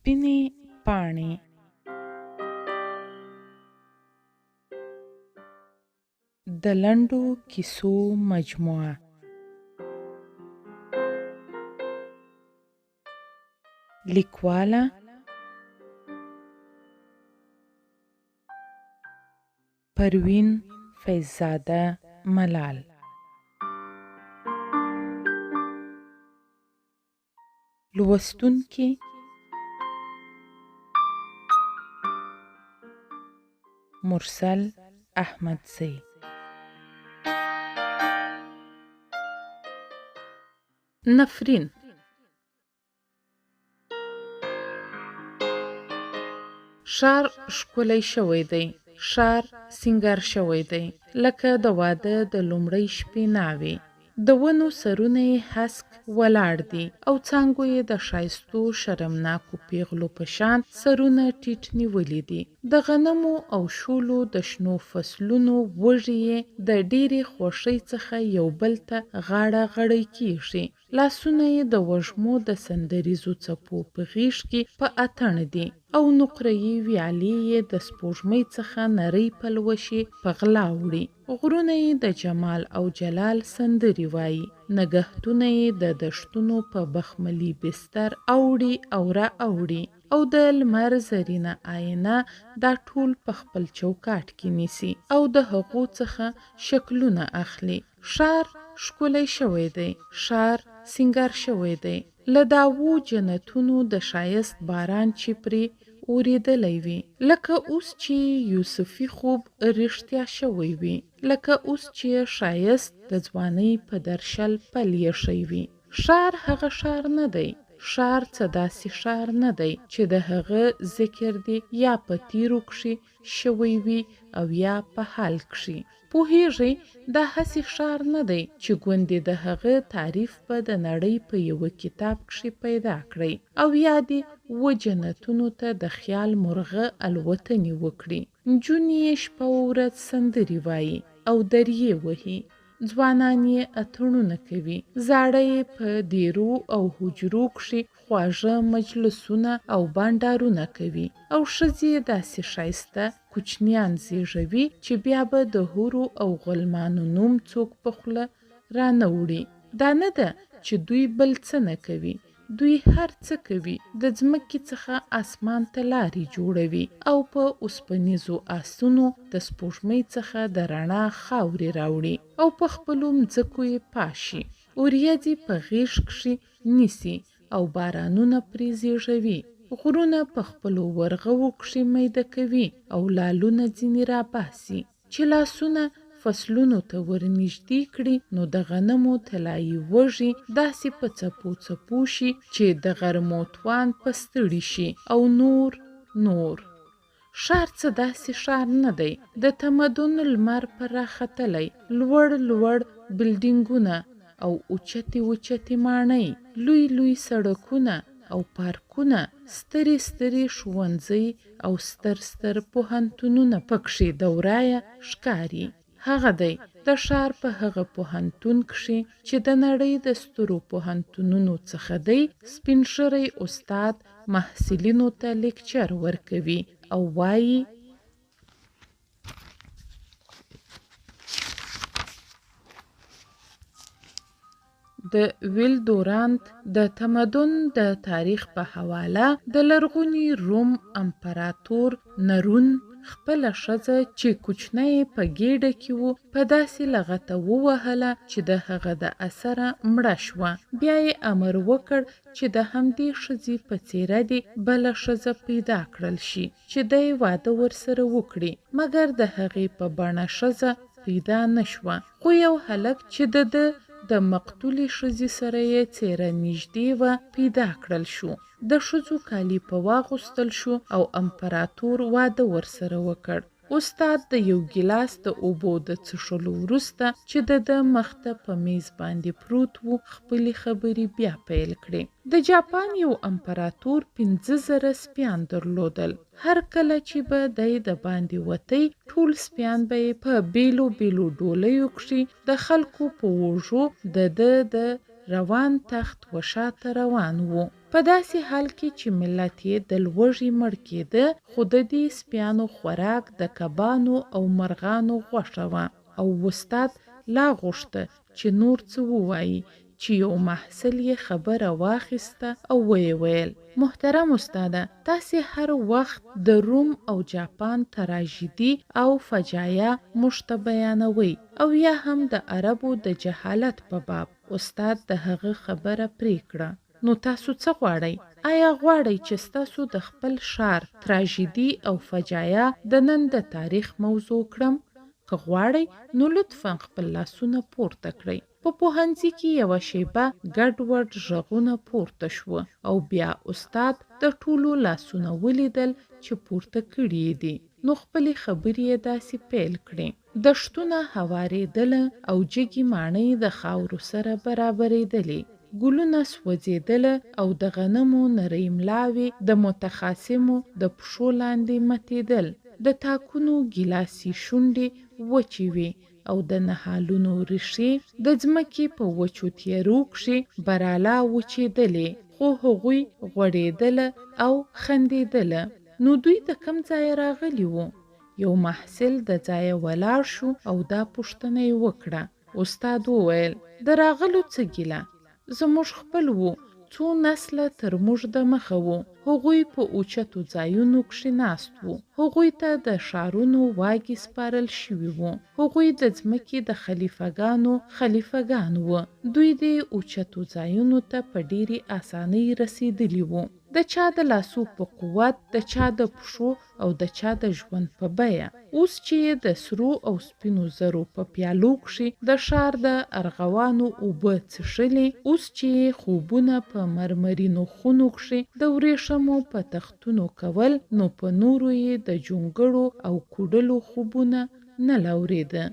سپینې پاڼې. د لنډو کیسو مجموعه. لیکواله پروین فیضزاده ملال. لوستونکي مرسل احمدزی. نفرین. ښار ښکلی شوی دی، ښار سینګار شوی دی، لکه د واده د لومړۍ شپې ناوې. د ونو سرونه یې هسک ولاړ دي او څانګو یې د ښایستو شرمناکو پیغلو په شان سرونه ټیټ نیولي دي. د غنمو او شولو د شنو فصلونو وږي یې د ډېرې خوښۍ څخه یو بل ته غاړه غړۍ کیږي. لاسونه یې د وږمو د سندریزو څپو په غېږ کې په اتڼ دي او نقره یي ویالې یې د سپوږمۍ څخه نرۍ پلوشې په غلا وړي. غرونه یې د جمال او جلال سندرې وایي، نګهتونه یې د دښتونو په بخملي بستر اوړي او را اوړي او د لمر زرینه آینه دا ټول په خپل چوکاټ کې نیسي او د هغو څخه شکلونه اخلي. ښار ښکلی شوی دی، ښار سینګار شوی دی، له داوو جنتونو د ښایست باران چې پرې اورېدلی وي، لکه اوس چې یوسفي خوب رښتیا شوی وي، لکه اوس چې ښایست د ځوانۍ په درشل پل ایښی وي. ښار هغه ښار نه دی، ښار څه داسې ښار نه دی چې د هغه ذکر دې یا په تېرو کښې شوی وي او یا په حال کښې. پوهېږئ، دا هسې ښار نه دی چې ګوندې د هغه تعریف به د نړۍ په یوه کتاب کښې پیدا کړئ او یا دې و جنتونو ته د خیال مرغه الوتنې وکړي. نجونې یې شپه و ورځ سندرې وایي او دریې وهي، ځوانان یې اتڼونه کوي، زاړه یې په دېرو او حجرو کښې خواږه مجلسونه او بانډارونه کوي او ښځې یې داسې ښایسته کوچنیان زېږوي چې بیا به د حورو او غلمانو نوم څوک په خوله رانه وړي. دا نه ده چې دوی بل څه نه کوي، دوی هر څه کوي، د ځمکې څخه اسمان ته لارې جوړوي او په اوسپنیزو آسونو د سپوږمۍ څخه د رڼا خاورې راوړي او په خپلو مځکو یې پاشي، اوریځې په غېږ کښې نیسي او بارانونه پرې زېږوي، غرونه په خپلو ورغوو کښې میده کوي او لالونه ځینې راباسي. چې لاسونه فصلونو ته ورنږدې کړي نو د غنمو طلايي وږي داسې په څپو څپو شي چې د غرمو توان په ستړي شي او نور نور. ښار څه داسې ښار نه دی، د تمدن لمر پر راختلی، لوړ لوړ بلډینګونه او اوچتې اوچتې ماڼۍ، لوی لوی سړکونه او پارکونه، سترې سترې ښوونځۍ او ستر ستر پوهنتونونه پکښې د ورایه ښکاري. هغه دی د ښار په هغه پوهنتون کښې چې د نړۍ د سترو پوهنتونونو څخه دی، سپین ږیری استاد محصلینو ته لیکچر ورکوي او وایي. د ویل دورانت د تمدن د تاریخ په حواله د لرغوني روم امپراتور نرون خپله ښځه چې کوچنی یې په ګېډه کې و په داسې لغته ووهله چې د هغه د اثره مړه شوه. بیا یې امر وکړ چې د همدې ښځې په څېره دې بله ښځه پیدا کړل شي چې دی واده ورسره وکړي، مګر د هغې په بڼه ښځه پیدا نه شوه، خو یو هلک چې د ده د مقتولې ښځې سره یې څېره نږدې وه پیدا کړل شو. د ښځو کالي په واغوستل شو او امپراتور واده ورسره وکړ. استاد د یو ګیلاس د اوبو د څښلو وروسته چې د ده مخ ته په میز باندې پروت و، خپلې خبرې بیا پیل کړې. د جاپان یو امپراتور 5000 سپیان درلودل. هر کله چې به دی د باندې وتی، ټول سپیان به یې په بېلو بېلو ډولیو کښې د خلکو په اوږو د ده د روان تخت و شاته روان وو. په داسې حال کې چې ملت یې د لوږې مړ کېده، خو د دې سپیانو خوراک د کبانو او مرغانو غوښه وه. او استاد لا غوښته چې نور څه ووایي چې یو محصل یې خبره واخیسته او ویې ویل، محترم استاده، تاسې هر وخت د روم او جاپان تراژیدي او فجایع موږ ته بیانوئ او یا هم د عربو د جهالت په باب. استاد د هغه خبره پرې کړه. نو تاسو څه غواړئ؟ آیا غواړئ چې ستاسو د خپل ښار تراژیدي او فجایع د نن د تاریخ موضوع کړم؟ که غواړئ نو لطفا خپل لاسونه پورته کړئ. په پوهنځي کې یوه شیبه ګډوډ غږونه پورته شو او بیا استاد د ټولو لاسونه ولیدل چې پورته کړي یې دي، نو خپلې خبرې یې داسې پیل کړې. دښتونه هوارېدله او جګې ماڼۍ د خاورو سره برابرېدلې، ګلونه سوځېدله او د غنمو نرۍ ملاوې د متخاصمو د پښو لاندې متېدل. د تاکونو ګیلاسي شونډې وچې وې او د نهالونو ریښې د ځمکې په وچو تیرو کښې برالا وچېدلې، خو هغوی غوړېدله او خندېدله. نو دوی د کوم ځایه راغلي وو؟ یو محصل د ځایه ولاړ شو او دا پوښتنه یې وکړه. استاد وویل، د راغلو څه ګیله؟ زموږ خپل وو، څو نسله تر موږ د مخه وو. هغوی په اوچتو ځایونو کښې ناست وو. هغوی ته د ښارونو واګي سپارل شوي وو. هغوی د ځمکې د خلیفګانو خلیفګان وو. دوی دې اوچتو ځایونو ته په ډېرې اسانۍ رسېدلي وو. د چا د لاسو په قوت، د چا د پښو او د چا د ژوند په بیه. اوس چې یې د سرو او سپینو زرو په پیالو کښې د ښار د ارغوانو اوبه څښلې، اوس چې یې خوبونه په مرمرینو خونو کښې د ورېښمو په تختونو کول، نو په نورو یې د جونګړو او کوډلو خوبونه نه لورېده.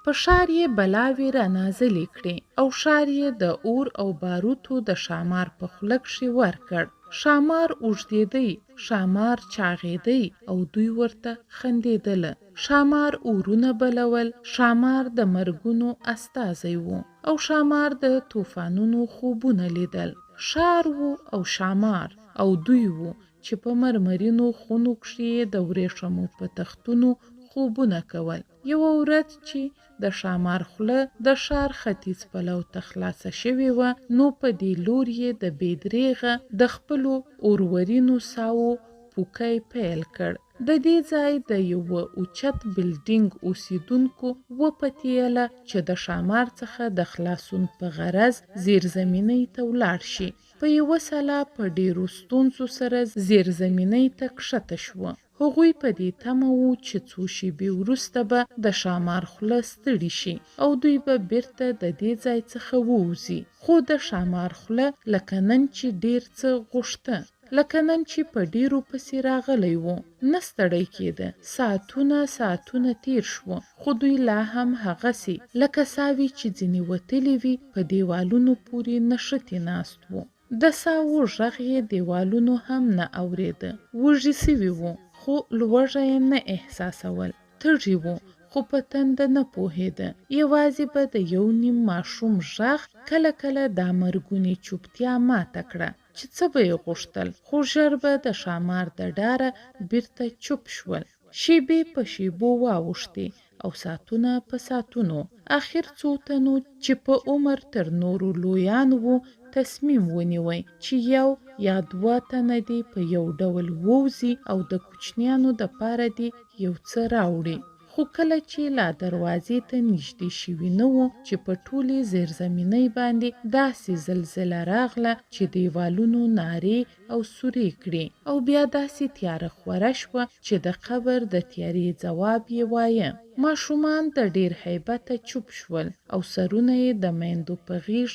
په ښار یې بلاوې رانازلې کړې او ښار یې د اور او باروتو د ښامار په خوله کښې ورکړ. ښامار اوږدېدی، ښامار چاغېدی او دوی ورته خندېدله. ښامار اورونه بلول، ښامار د مرګونو استازی و او ښامار د طوفانونو خوبونه لیدل. ښار و او ښامار او دوی وو چې په مرمرینو خونو کښې یې د ورېښمو په تختونو خوبونه کول. یوه ورځ چې د ښامار خوله د ښار ختیځ پلو ته خلاصه شوې وه، نو په دې لور یې د بې درېغه د خپلو اورورینو ساوو پوکی پیل کړ. د دې ځای د یوه اوچت بلډینګ اوسېدونکو وپتېیله چې د ښامار څخه د خلاصون په غرض زیرزمینۍ ته ولاړ شي. په یوه سلا په ډېرو ستونزو سره زیرزمینۍ ته کښته شوه. هغوی په دې تمه وو چې څو شېبې وروسته به د ښامار خوله ستړي شي او دوی به بیرته د دې ځای څخه ووځي، خو د ښامار خوله لکه نن چې ډېر څه غوښته، لکه نن چې په ډېرو پسې راغلی و، نه ستړی کېده. ساعتونه ساعتونه تېر شوه، خو دوی لا هم هغسې لکه ساوې چې ځینې وتلې وي په دیوالونو پورې نښتې ناست وو. د ساوو غږ یې دیوالونو هم نه اورېده. وږي سوي وو، خو لوږه یې نه احساسول. تږي وو، خو په تنده نه پوهېده. یوازې به د یو نیم ماشوم غږ کله کله دا مرګونې چوپتیا ماته کړه چې څه به یې غوښتل، خو ژر به د ښامار د ډاره بیرته چوپ شول. شیبې په شیبو واوښتې او ساعتونه په ساعتونو. اخر څو تنو چې په عمر تر نورو لویان وو تصمیم ونیوی چې یو یا دوه تنه دې په یو ډول ووځي او د کوچنیانو دپاره دې یو څه راوړي. خو کله چې لا دروازې ته نږدې شوي نه وو چې په ټولې زیرزمینۍ باندې داسې زلزله راغله چې دیوالونو نارې او سورې کړې او بیا داسې تیاره خوره شوه چې د قبر د تیارې ځواب یې وایه. ماشومان د ډېر هیبته چوپ شول او سرونه یې د میندو په غېږ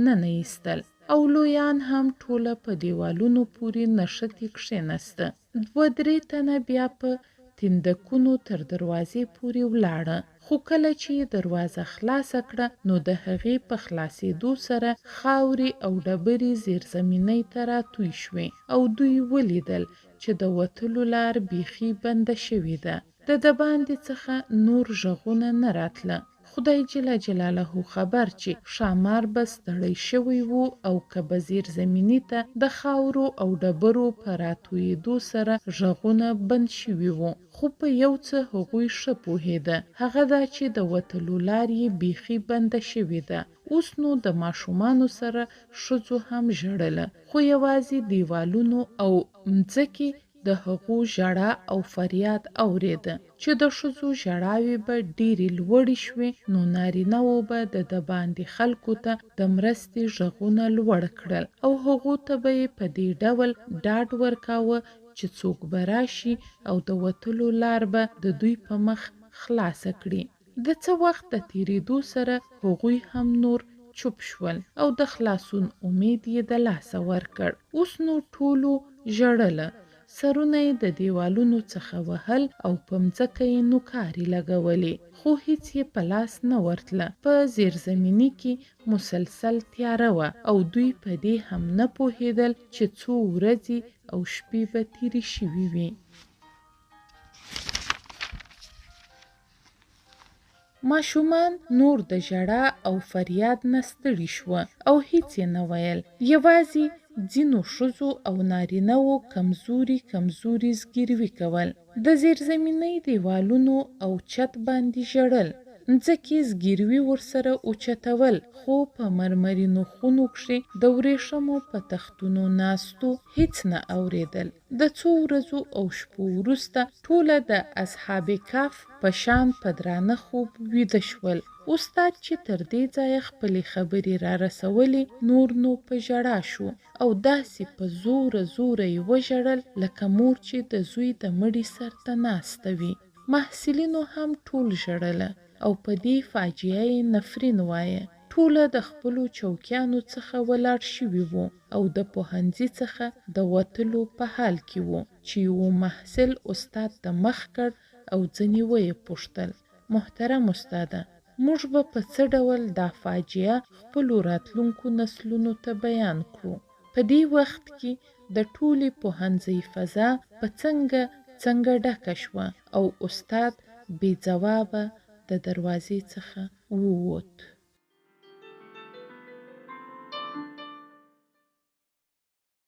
ننه ایستل او لویان هم ټوله په دیوالونو پورې نښتې کښېناسته. دوه درې تنه بیا په تندکونو تر دروازې پورې ولاړه، خو کله چې یې دروازه خلاصه کړه نو د هغې په خلاصېدو سره خاورې او ډبرې زیرزمینۍ ته راتوی شوې او دوی ولیدل چې د وتلو لار بیخي بنده شوې ده. د دباندې څخه نور غږونه نه راتله، خدای جل جلاله خبر چې ښامار به ستړی شوی و او که به زیرزمیني ته د خاورو او ډبرو په راتویېدو سره غږونه بند شوي وو. خو په یو څه هغوی ښه پوهېده، هغه دا چې د وتلو لار یې بیخي بنده شوې ده. اوس نو د ماشومانو سره ښځو هم ژړله، خو یوازې دیوالونو او مځکې د هغو ژړا او فریاد اورېده. چې د ښځو ژړاوې به ډېرې لوړې شوې، نو نارینه وو به د دباندې خلکو ته د مرستې غږونه لوړ کړل او هغو ته به یې په دې ډول ډاډ ورکاوه چې څوک به راشي او د وتلو لار به د دوی په مخ خلاصه کړي. د څه وخت د تېرېدو سره هغوی هم نور چوپ شول او د خلاصون امید یې د لاسه ورکړ. اوس نو ټولو ژړله، سرونه یې د دیوالونو څخه وهل او په مځکه یې نوکارې لګولې، خو هیڅ یې په لاس نه ورتله. په زیرزمیني کې مسلسل تیاره وه او دوی په دې هم نه پوهېدل چې څو ورځې او شپې به تېرې شوي وي. ماشومان نور د ژړا او فریاد نه ستړي شوه او هیڅ یې نه ویل. یوازې ځینو ښځو او نارینه وو کمزوري کمزوري زګیروي کول. د زیرزمینۍ دیوالونو او چت باندې ژړل. مځکې زګیروي ورسره اوچتول، خو په مرمرینو خونو کښې د وریښمو په تختونو ناستو هیڅ نه اورېدل. د څو ورځو او شپو وروسته ټوله د اصحاب کهف په شان په درانه خوب ویده شول. استاد چې تر دې ځایه خپلې خبرې رارسولې، نور نو په ژړا شو او داسې په زوره زوره یې وژړل لکه مور چې د زوی د مړي سر ته ناسته وي. محصلینو هم ټول ژړله او په دې فاجعه یې نفرین وایه. ټوله د خپلو چوکیانو څخه ولاړ شوي وو او د پوهنځي څخه د وتلو په حال کې وو چې یوه محصل استاد ته مخ کړ او ځنې ویې پوښتل، محترم استاده! موږ به په څه ډول دا فاجعه خپلو راتلونکو نسلونو ته بیان کړو؟ په دې وخت کې د ټولې پوهنځۍ فضا په څنګه څنګه ډکه شوه او استاد بې ځوابه د دروازې څخه ووت.